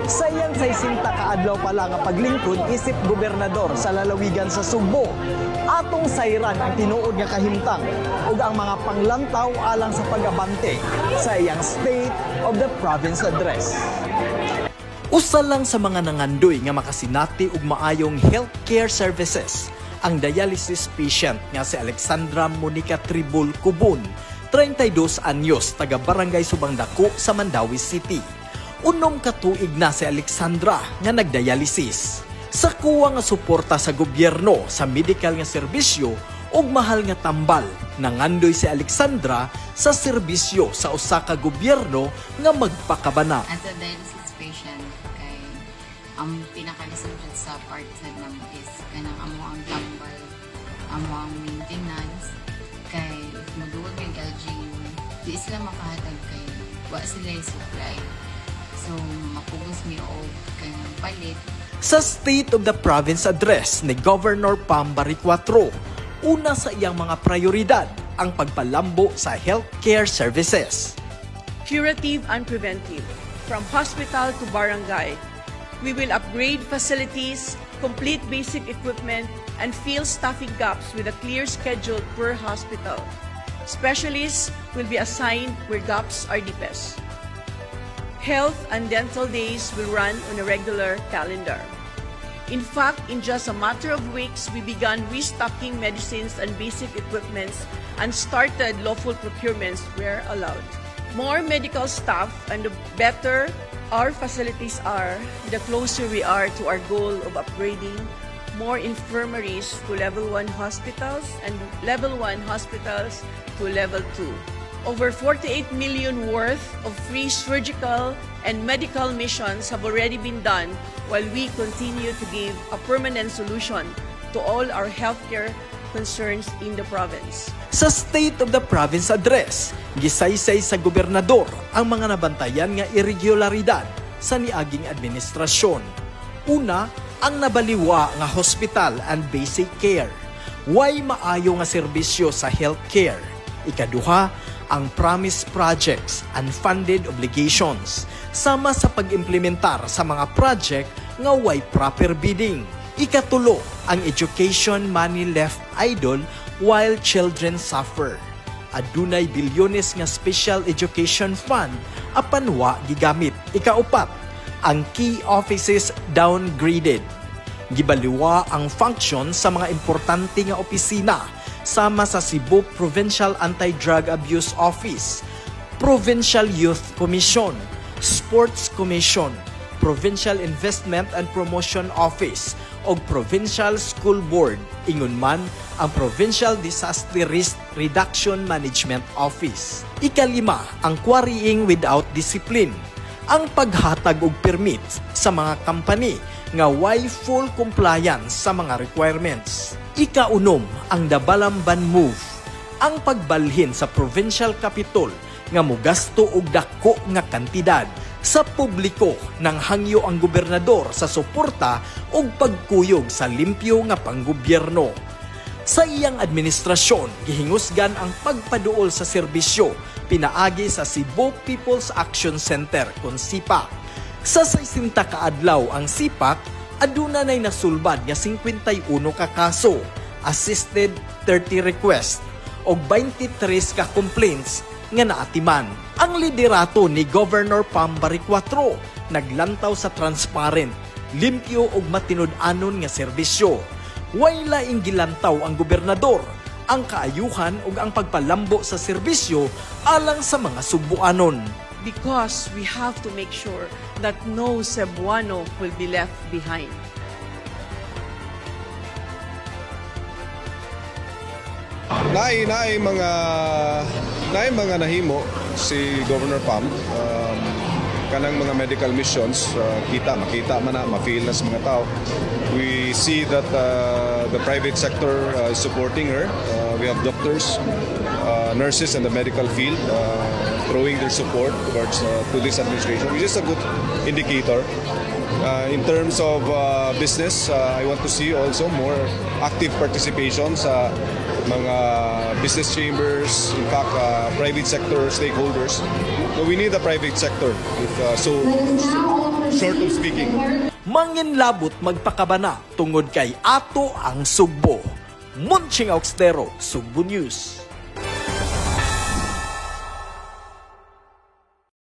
Sa iyang 60 ka adlaw pa lang nga paglingkod isip gobernador sa lalawigan sa Sugbo, atong sayran ang tinuod nga kahimtang ug ang mga panglantaw alang sa pag-abante sa iyang State of the Province Address. Usa lang sa mga nangandoy nga makasinati og maayong healthcare services ang dialysis patient nga si Alexandra Monica Tribul Cubon, 32 anyos, taga Barangay Subangdaku sa Mandaue City. 6 ka tuig na si Alexandra nga nagdialysis. Sa kuwa nga suporta sa gobyerno sa medical nga serbisyo ug mahal nga tambal, nangandoy si Alexandra sa serbisyo sa usa ka gobyerno nga magpakabana. As a dialysis patient, kay ang pinakalisod jud sa part sa namo is kanang amo ang tambal, amo ang maintenance, kay if moduol yung LGU, di sila makahatag kay wa sila supply. So, mapugos mi og kanang palit. Sa State of the Province Address ni Governor Pam Baricuatro, una sa iyang mga prioridad ang pagpalambo sa healthcare services. Curative and preventive, from hospital to barangay. We will upgrade facilities, complete basic equipment, and fill staffing gaps with a clear schedule per hospital. Specialists will be assigned where gaps are deepest. Health and dental days will run on a regular calendar. In fact, in just a matter of weeks, we began restocking medicines and basic equipments and started lawful procurements where allowed. More medical staff and the better our facilities are, the closer we are to our goal of upgrading more infirmaries to level 1 hospitals and level 1 hospitals to level 2. Over 48 million worth of free surgical and medical missions have already been done while we continue to give a permanent solution to all our healthcare concerns in the province. Sa State of the Province Address, gisaysay sa gobernador ang mga nabantayan nga irregularidad sa niaging administrasyon. Una, ang nabaliwa nga hospital and basic care. Way maayo nga serbisyo sa healthcare. Ikaduha, ang promise projects and funded obligations, sama sa pag-implementar sa mga project nga way proper bidding. Ikatulo, ang education money left idle while children suffer. Adunay bilyones nga special education fund apan wa gigamit. Ikaupat, ang key offices downgraded. Gibaliwa ang function sa mga importante nga opisina sama sa Cebu Provincial Anti-Drug Abuse Office, Provincial Youth Commission, Sports Commission, Provincial Investment and Promotion Office o Provincial School Board. Ingon man ang Provincial Disaster Risk Reduction Management Office. Ikalima, ang quarrying without discipline. Ang paghatag og permit sa mga company nga way full compliance sa mga requirements. Ikaunom, ang Dabalamban Move, ang pagbalhin sa provincial capital nga mogasto og dako nga kantidad sa publiko. Nang hangyo ang gobernador sa suporta ug pagkuyog sa limpyo nga panggobyerno. Sa iyang administrasyon, gihingusgan ang pagpaduol sa serbisyo pinaagi sa Cebu People's Action Center kon CPAC. Sa 60 ka adlaw ang CPAC, aduna nay nasulbad nga 51 ka kaso, assisted 30 request og 23 ka complaints nga naatiman. Ang liderato ni Governor Pam Baricuatro naglantaw sa transparent, limpyo ug matinud-anon nga serbisyo. Way laing gilantaw ang gobernador, ang kaayuhan ug ang pagpalambo sa serbisyo alang sa mga Sugbuanon. Because we have to make sure that no Cebuano will be left behind. Naay mga nahimo si Governor Pam, kanang mga medical missions, kita makita man na, ma-feel na sa mga tao. We see that the private sector is supporting her. We have doctors, nurses in the medical field throwing their support towards to this administration, which is a good indicator. In terms of business, I want to see also more active participation sa mga business chambers, in fact, private sector stakeholders. So we need the private sector. If, so Short of speaking. Manginlabot magpakabana tungod kay ato ang Sugbo. Munching Augstero, Sugbo News.